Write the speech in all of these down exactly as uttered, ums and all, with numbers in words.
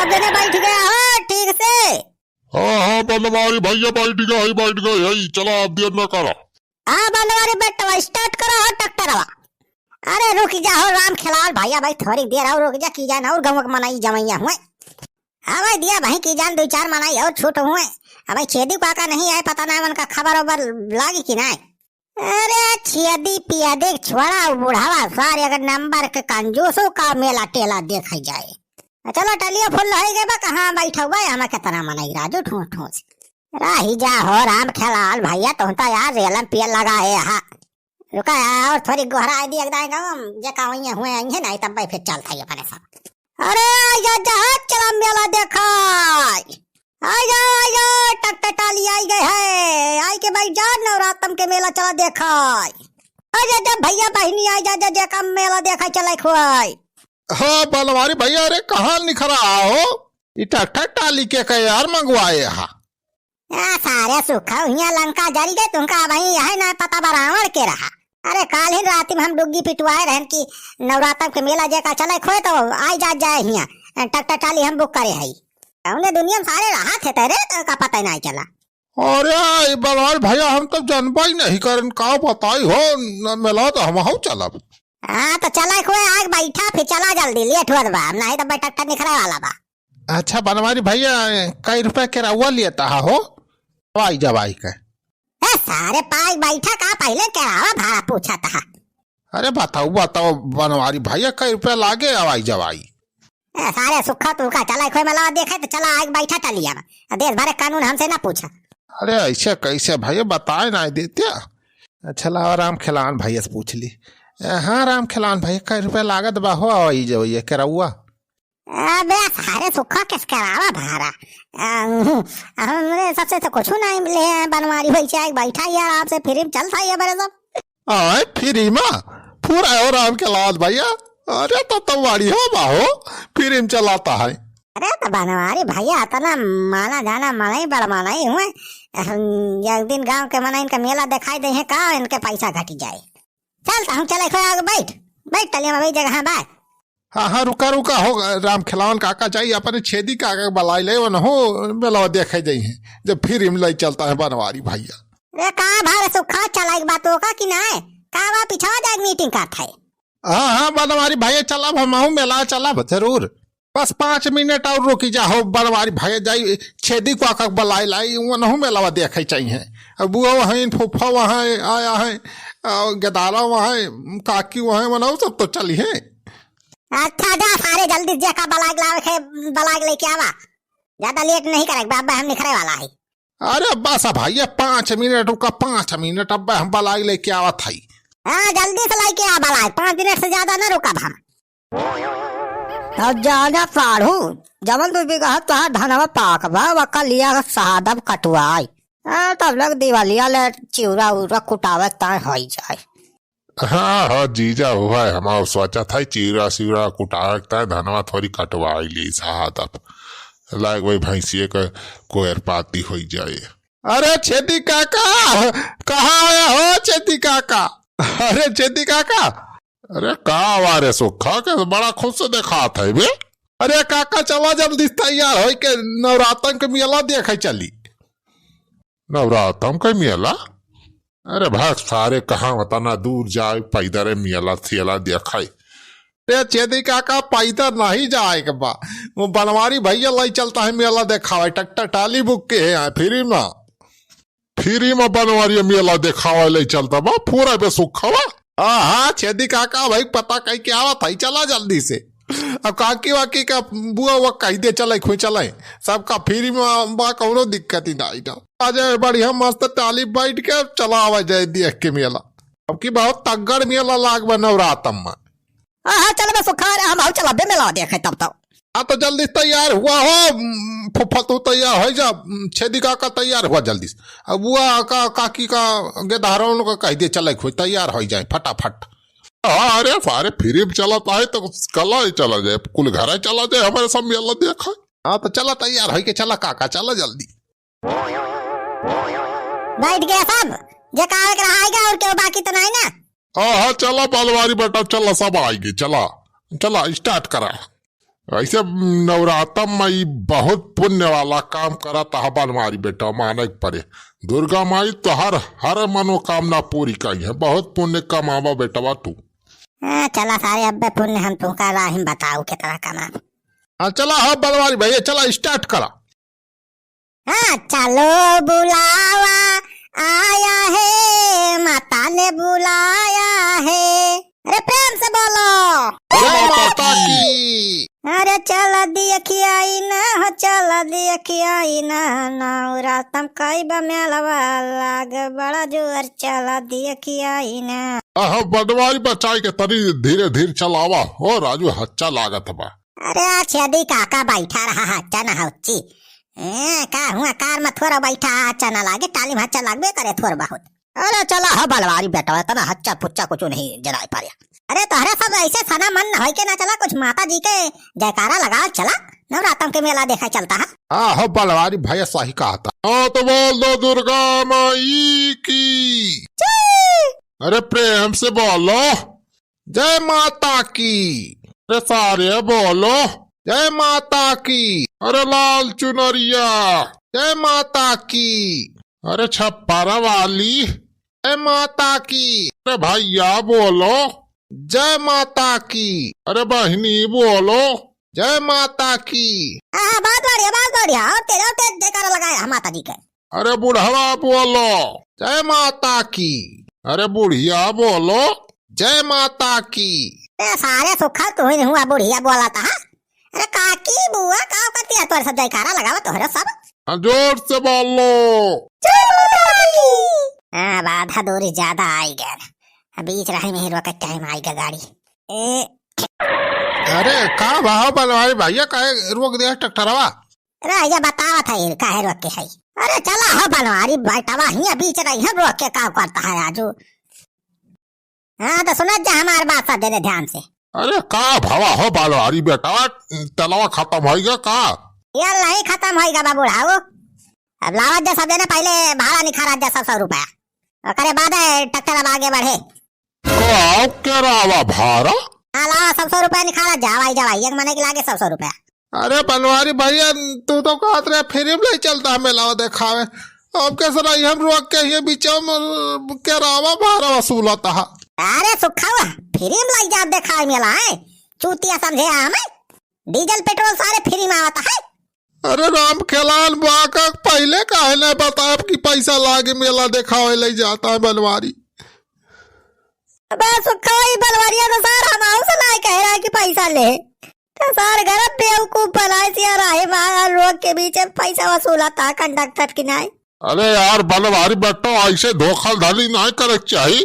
जने बैठ गया हो ठीक से? हाँ, हाँ, बनवारी भैया, बैठ गए, बैठ गए, चला, अब देर न करा। हाँ, बनवारी बेटवा, start करा हो ट्रैक्टरवा। अरे रुक जा हो राम खेलाल भैया, भाई थोड़ी देर और रुक जा, की जान और गाँव के मनई जमैया हुए। हाँ भाई, दिया भाई, की जान दो चार मनई और छूट हुए। अब भाई छेदी काका नहीं आए, पता ना उनका खबर ओबर लागी कि ना। अरे छेदी पिया देख छोड़ा, बुढ़ावा सारे अगर नंबर के कंजूसों का मेला टेला देखा जाए। चलो टलिया फुल हो गए बा, कहाँ बैठा हुआ है, हमें कितना मनई राजू ठूस ठूस। राही जा हो राम खेलाल भैया, तुम तो यार रेलम पियल लगा है हा। रुका यार, और थोड़ी गोहरा दी एकदम गाँव, जे का वहीं हुए आई है, नहीं तब भाई फिर चलता ही अपने सब। अरे आइ जा, जा, चला मेला देखाय। आइ जा, आइ जा, ट्रैक्टर टाली आइ गए है। आइ के बैठ जा, नवरातम के मेला चला देखाय। आइ जा, जा, भैया बहिनी आइ जा, जा, जे का मेला देखाय चले खोय। हाँ, बनवारी भैया, अरे कहाँ निखरा हो? ई ट्रैक्टर टाली के का यार मंगवाए हा? आ, सारे सुखा, हियाँ लंका जरी गए, तुमका अबहीं यह ना पता बा रावण के रहा। अरे, काल ही रात में हम डुग्गी पिटवाए रहन कि नवरातम के मेला जे का चले खोए तो आइ जा जाए हियाँ, ट्रैक्टर टाली हम बुक करे हई। कौने दुनिया में सारे रहा थे तेरे, तो का पता ही नहीं चला। अरे, ई बनवारी भैया, हम तो जानबा ही नहीं करन, का बताई हो, न मेला तो हमहू चलब। हाँ, तो चला खोए, आग बैठा, फिर चला जल्दी, लेट होत बा, नहीं तो ट्रैक्टर निखरे वाला बा। अच्छा बनवारी भैया, कई रुपया केरउआ लेता हा हो? आवाई जवाई के। ए सारे पाई बैठा का पहिले केरउआ भाड़ा पूछत हा। अरे बताओ, बताओ बनवारी भैया, कई रुपया लागे आवाई जवाई? ए सारे सुखा तू का चला खोए मेला देखे तो चला आग बैठा टलिया में। आ देश भरे कानून हमसे ना पूछा। अरे ऐसे कैसे भैया बताए ना देते? अच्छा लावा राम खिलावन भैया से पूछ ली। ए, हाँ राम खिलावन भैया, कई रुपया लागत बा हो आवाई जवाई केरउआ? अबे सारे सुखा किस करावा भारा। अ, हमरे सबसे तो कुछ नहीं मिले हैं बनवारी भाई, चाहे बैठा ही आराम से फ्री में चलता ही है बरे सब। आए फ्री में? पूरा हो राम के लाल भैया। अरे तो तवाड़ी हो बाहो, फ्री में चलाता है। अरे तो बनवारी भैया इतना माना जाना मनई बड़ मनई हुए। हम एक दिन गांव के मनई इनका मेला दिखाई दे है का इनके पैसा घटी जाए। चल तो हम चले खोए आगे बैठ, बैठ तलिया में वही जगह बा। हाँ, हाँ, रुका, रुका, हो, राम खिलावन काका जाई, अपने छेदी काका के बलाई ले, उनहु मेलवा देखे जाई हैं, जब फिर इमलाई चलता है बनवारी भैया। रे का भारे सुखा चलाई बात होगा कि नाय? का बा पिछवा जाए मीटिंग करत है? हाँ, हाँ, बनवारी भैया चलब, हमहू मेला चलब, जरूर। बस पाँच मिनट और रुकी जा हो, बनवारी भैया जाई, छेदी काका के बलाई लाई, उनहु मेलवा देखे चाहिए। अब वो हैं, फूफा वहाँ आया है, और गदारा वहाँ, काकी वहाँ, उनहु सब तो चली है। अच्छा, जा सारे जल्दी जेका बलाग लावे के, बलाग लेके आवा। ज्यादा लेट नहीं करेक बा, अब्बे हम निखरे वाला है। अरे बस भैया, पाँच मिनट रुका, पाँच मिनट, अब्बे हम बलाग लेके आवत हई। हाँ, जल्दी से लेके आ बलाग, पाँच मिनट से ज्यादा ना रुकब हम। अब जाना साढ़ू, जवन दू बीघा तोहार धनवा पाक बा, वक्का लिया शहादब कटवाई। हाँ, तब लग दिवालिया ले चिउरा उरा कुटावे ताय होई जाए। हाँ, हाँ, जीजा, वो है, हमार सोचा था, चिउरा सिउरा कुटावे के ताय धनवा थोड़ी कटवाई ली, साहब। लायक वही भैंसिए के कोयर पाती होई जाए। अरे छेदी काका, कहाँ आया हो छेदी काका? अरे छेदी काका। अरे का आवा रे सुखा के बड़ा खुश से देखात है बे। अरे काका, चला जल्दी से तैयार होई के नवरातन के मेला देखे चली। नवरातम के मेला? अरे भाग सारे, कहाँ उतना दूर जाए, पैदर मेला थेला देखाई। रे छेदी काका, पैदर नहीं जाए के बा, वो बनवारी भैया लाई चलता है मेला देखावे, ट्रैक्टर टाली बुक के है यहाँ फ्री में। फ्री में बनवारी मेला देखावे लाई चलता बा, पूरा बेसुखवा। हाँ, हाँ, छेदी काका भाई, पता कही के आवत है, चला जल्दी से। अब काकी वाकी का बुआ वो कह दे, चले, खुद चले। सबका फ्री में बा, कौनो दिक्कत ही नहीं ना। आ जाए बढ़िया मस्त टाली बैठ के चला आवा जाए देख के मेला। अब की बहुत तगड़ मेला लाग बा नवरातम में। हाँ, हाँ, चल बे सुखा रे, हम आउ चला बे मेला देखे तब तो। हाँ, तो जल्दी तैयार हुआ हो, फुफ्फा तू तैयार हो जा, छेदी काका तैयार हुआ जल्दी से। अब बुआ का, काकी का, गेदहरा उनका कह दे चले, खुद तैयार हो जाए फटाफट। हाँ, अरे सारे फ्री में चलत आए तो कला ही चला जाए, कुल घर ही चला जाए, हमारे सब मेला देखा। हाँ, तो चला तैयार होई के चला काका, चला जल्दी। बैठ गया सब, जे कावे के रहा आएगा और क्यों बाकी तो नहीं ना। हाँ, हाँ, चला बनवारी बेटा, चला सब आएगी, चला, चला start करा। ऐसे नवरातम मा ई बहुत पुण्य वाला काम करत ह बनवारी बेटवा, माने के परे। दुर्गा माई तोहर हर मनोकामना पूरी करिहैं, बहुत पुण्य कमावा बेटवा तू। हाँ, चला सारे, अब्बे पुण्य हम तुहका राहिम बताऊ केतना कमाब। हाँ, चला, हाँ, बनवारी भैया, चला, start करा। हाँ, चलो बुलावा आया है, माता ने बुलाया है। अरे प्रेम से बोलो। जय माता की। अरे चल देखिया ई ना हो, चल देखिया ई ना, नवरातम कई बा मेलवा लाग बड़ा जोर, चल देखिया ई ना। अह, बनवारी बचाई के तनी धीरे धीरे चलावा हो राजू, हच्चा लागत बा। अरे आ छेदी काका बैठा रहा, हच्चा न हौची। ए, का हुआ कार में थोड़ा बैठा, हच्चा न लागे, टाली में हच्चा लागबे करे थोड़ बहुत। अरे चला हो बनवारी बेटवा, इतना हच्चा पुच्चा कुछ नहीं जनाई पारे। अरे तोहरे सब ऐसे सना मन न होई के ना चला, कुछ माता जी के जयकारा लगा चला, नवरातम के मेला देखा चलता है। हाँ हो बनवारी भैया सही कहा था। हाँ तो बोल दो दुर्गा माई की। जय। अरे प्रेम से बोलो। जय माता की। अरे सारे बोलो, जय माता की। अरे लाल चुनरिया, जय माता की। अरे छप्पर वाली, जय माता की। अरे भैया बोलो, जय माता की। अरे बहिनी बोलो, जय माता की। हाँ, हाँ, बहुत बढ़िया, बहुत बढ़िया। और तेज, और तेज जयकारा लगाए हम माता जी के। अरे बुढ़वा बोलो, जय माता की। अरे बुढ़िया बोलो, जय माता की। ए, सारे सुखा तू ही हुआ बुढ़िया बोला था। अरे काकी बुआ का करती है तोरे सब जयकारा लगावा तोहरे सब। हाँ, जोर से बोलो। जय माता की। हाँ, बाधा दूरी ज्यादा आई गया। अब बीच राही में ही रोके टाइम आई गया गाड़ी। ए। अरे का भाव बनवारी भैया, काहे रोक दिया ट्रैक्टरवा? अरे, ये बतावत है, काहे रोक के है? अरे, चला हो बनवारी बेटवा, हियाँ बीच रही है, रोक के का करता है राजू? हाँ, तो सुनत जा हमार बात सब देने ध्यान से। अरे, का भवा हो बनवारी बेटवा, तेलवा खतम होइगा का? यार, नहीं खतम होइगा बा बुढ़ाऊ। अब लावत जा सब देने, पहले भाड़ा निखारत जा सब सौ रुपया, ओकरे बाद ट्रैक्टर अब आगे बढ़े। का केरावा भाड़ा? हाँ, लावा, सब सौ रुपया निखारा, जावाई, जावाई, एक मने के लागे सब सौ रुपया। अरे बनवारी भैया, तू तो कहत रहे फ्री में ले चलता हमें लावा देखावे, अब कैसे रही हम रोक के ये बीच में केरावा भाड़ा वसूलता है। अरे सुखावा, फ्री में ले जा देखावे मेला है, चूतिया समझे हमें, डीजल पेट्रोल सारे फ्री में आवता है। अरे राम खेलान बाका, पहिले काहे ना बताब कि पैसा लागे मेला देखावे ले जाता है बनवारी। बस कोई बनवारिया तो सार हम से ना कह रहा है कि पैसा ले। तो सार गरब बेवकूफ बनाए से यार आहे मार रोक के बीच में पैसा वसूला था कंडक्टर की नाई। अरे यार बनवारी बेटो, ऐसे धोखाधड़ी नहीं करे के चाही।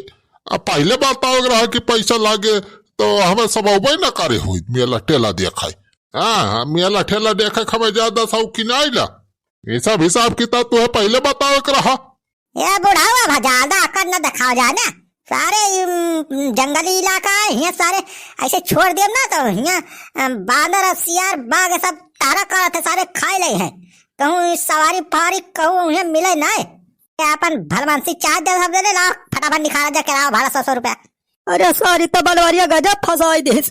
अब पहिले बतावे के रहा कि पैसा लागे तो हमें सब अउबे न करे हुई मेला ठेला देखाई। हाँ, हाँ, मेला ठेला देखे के हमें ज्यादा शौकीन आइला। ये सब हिसाब किताब तुहे पहिले बतावे के रहा। ये बुढ़ाऊ अब ज्यादा अकड़ न दिखाओ जाने। सारे, उम, जंगली इलाका है, हियाँ सारे ऐसे छोड़ देब ना तो हियाँ, अम, बांदर और सियार बाघ सब तारा करत है, सारे खाए ले हैं। कहूँ ई सवारी पारी कहूँ उन्हें मिले ना। ये अपन भलमनसी चाह दे सब देने ला, फटाफट निकाला जा किराया भाड़ा सौ सौ रुपया। अरे सारी तो बनवारिया गजब फंसाई दिस।